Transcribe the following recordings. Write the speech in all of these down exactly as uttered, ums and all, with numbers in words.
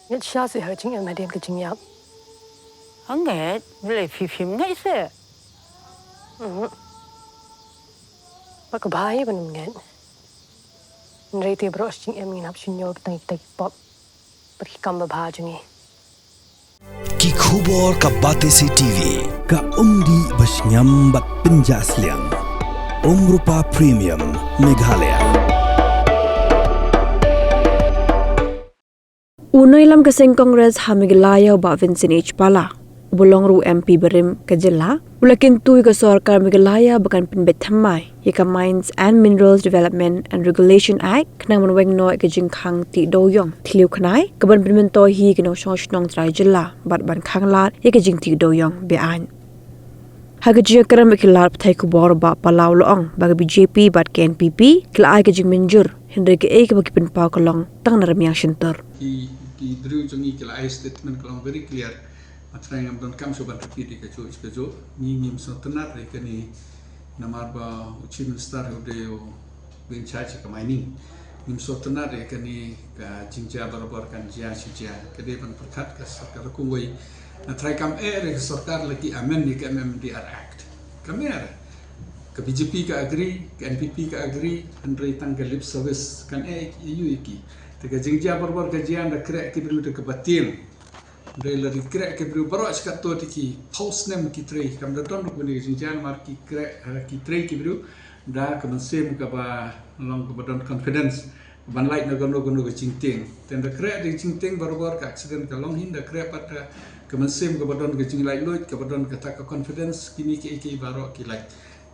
Ngeit shisha seh ha ka jingim hadien ka jingïap. Ngeit, balei phi phim ngeit seh? Mhm. Ba ka bha hi ban ym ngeit. Hynrei te baroh shi jingim ngin hap shu ñiew tang kita ki pop bad ki kam babha jong ngi. Ki khubor ka Batesi TV, ka umdih ba shngiam bad pynjah sliang. Umrupa Premium, Meghalaya. U nongïalam ka seng Congress ha Meghalaya u Bah Vincent H Pala, uba long ruh u M P barim ka jylla, u la kyntu ïa ka sorkar Meghalaya ba kan pynbeit thymmai ïa ka Mines and Minerals Development and Regulation Act khnang ban weng noh ïa ka jingkhang tih dewiong thliew khnai kaban pynmyntoi hi ïa ki nongshong shnong trai jylla bad ban khanglad ïa ka jingtih dewiong be-aiñ. Ha ka jingïakren bad ki lad pathai khubor, u Bah Pala u la ong ba ka B J P bad ka N P P ki la ai ka jingmynjur, hynrei kaei kaba ki pynpaw ka long tang na rmiang shyntur. Ki, ki briew jong ngi ki la ai statement ka long very clear. Nga trai ngam donkam shuh ban repeat ïa kajuh kajuh. Ngi ngim sngewtynnat ïa kane namar ba u Chief Minister u dei u in charge ka mining. Ngim sngewtynnat ïa kane ka jingjia barabor kan jia shi jia. Ka dei ban pyrkhat ka sorkar kumwei. Nga trai kam eh re ka sorkar la ki amend ïa ka M M D R Act. Kam eh re. Ka B J P ka agree, ka N P P ka agree, hynrei tang ka lip service kan eh ïa u ïa ki. Te ka jingjia barabor ka jia, ynda kreh ki briew da kaba tieng. Hynrei lada ki kreh ki briew baroh shi katto te ki phew snem ki trei, kam da don ruh kane ka jingjia namar ki kreh, eh, ki trei ki briew da ka mynsiem kaba long kaba don confidence ban lait na kano kano ka jingtieng. Te ynda kreh da ka jingtieng barabor ka accident ka long hi, ynda kreh pat da ka mynsiem kaba don ka jinglait luid, kaba don kata ka confidence, kine kiei kiei baroh ki lait.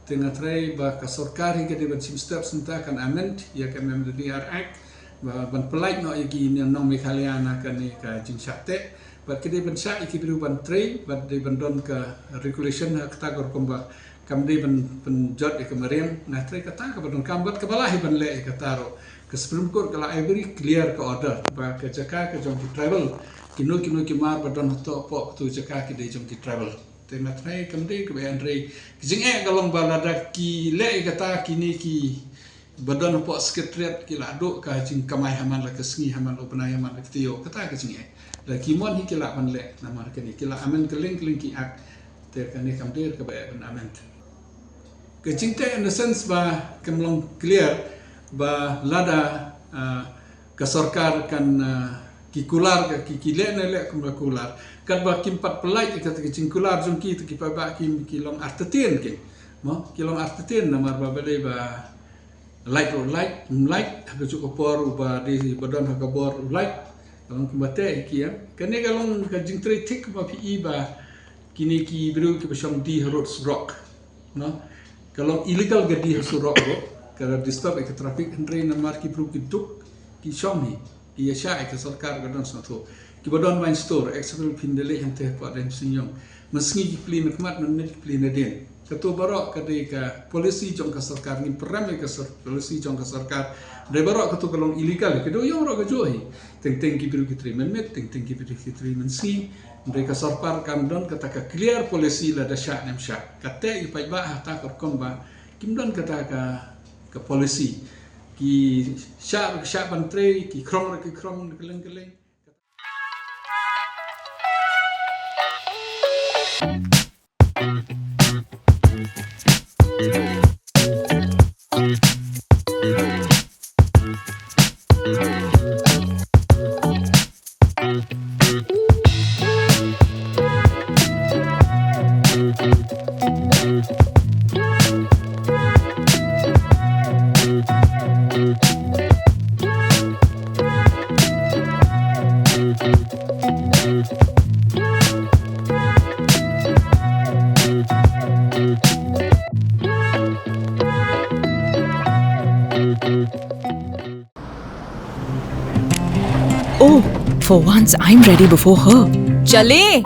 Te nga trai ba ka sorkar hi ka dei ban shim steps mynta kan amend ïa ka M M D R Act ba ban pyllait noh ïa ki nong Meghalaya na kane ka jingshah teh. Bad ka dei ban shah ïa ki briew ban trei, bad dei ban don ka regulation ha kata ka rukom ba kam dei ban pynjot ïa ka mariang. Nga trai kata kaba donkam bad kaba lah hi ban leh ïa kata ruh. Ka Supreme Court ka la ai very clear ka order ba ka jaka ka jong ki tribal, kino kino ki mar ba don hato hapoh katu jaka ki dei jong ki tribal. Te nga trai kam dei kaba eh, hynrei ka jingeh ka long ba lada ki leh ïa kata, kine kiba don hapoh Secretariat ki la duh ka jingkamai ha man la ka sngi, ha man la u bnai, ha man la ka taïew, kata ka jingeh. La ki mon hi ki lah ban leh namar kane ki la amend kylleng kylleng ki act. Te kane kam dei kaba eh ban amend. Ka jingteh in the sense ba kam long clear ba lada, ah, ka sorkar kan, ah, ki kular ka ki, ki leh ne leh kum ka kular. Katba kim pat pyllait ïa kata ka jingkular jong ki, te ki paidbah ki, ki long artatien ki. Mo, ki long artatien namar ba balei ba lait ruh lait, ym lait, ha kajuh ka por uba dei ba don ha ka bor u lait. Ka long kumba teh ïa ki, ïa. Kane ka long ka jingtrei thik kumba phi i ba kine ki briew kiba shong die ha rud surok. No? Ka long illegal ka die ha surok ruh, ka la disturb ïa ka traffic, hynrei namar ki briew ki duk, ki shong hi, ki ïa shah ïa ka sorkar ka don sngewthuh. Kiba don wine store, example phin da leit hangtei hapoh Daiñ Shnong. Mynsngi ki plie na khmat, mynmiet ki plie na dien. Kato baroh ka dei ka policy jong ka sorkar, ngin pyrem ïa ka sor-, policy jong ka sorkar. Dei baroh kato ka long illegal, ka dewiong ruh kajuh hi. Teng teng ki briew ki trei mynmiet, teng teng ki briew ki trei mynsngi. Hynrei ka sorkar kam don kata ka clear policy lada shah ne ym shah. Ka teh ïa ki paidbah ha kata ka rukom ba kim don kata ka, ka policy. Ki shah ruh ki shah ban trei, ki khrong ruh ki khrong kylleng kylleng. Oh, for once I'm ready before her. Chale!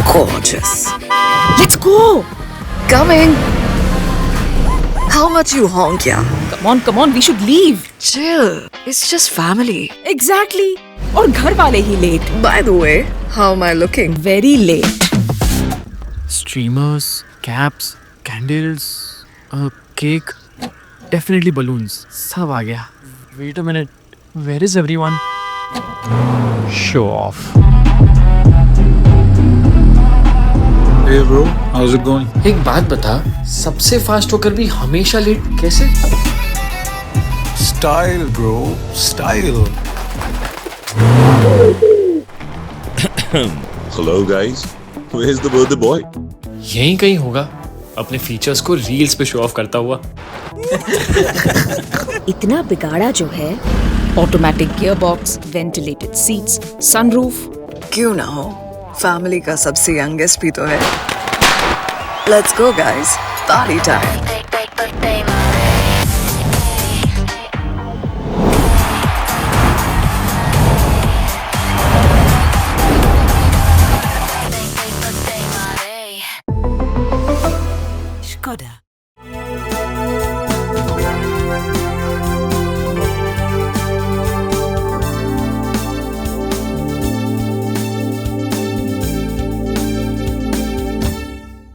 Gorgeous. Let's go! Coming! How much you honk, yeah? Come on, come on, we should leave. Chill. It's just family. Exactly. और घर वाले ही late. By the way, how am I looking? Very late. Streamers, caps, candles, a cake, definitely balloons. सब आ गया. Wait a minute. Where is everyone? Show off. Hey bro, how's it going? एक बात बता, सबसे फास्ट होकर भी हमेशा लेट कैसे? Style, bro, style. Hello, guys. Where's the birthday boy? यहीं कहीं होगा, अपने फीचर्स को रील्स पे शो ऑफ करता हुआ। इतना बिगाड़ा जो है। Automatic gearbox, ventilated seats, sunroof। क्यों ना हो, फैमिली का सबसे यंगेस्ट भी तो है। Let's go guys, party time.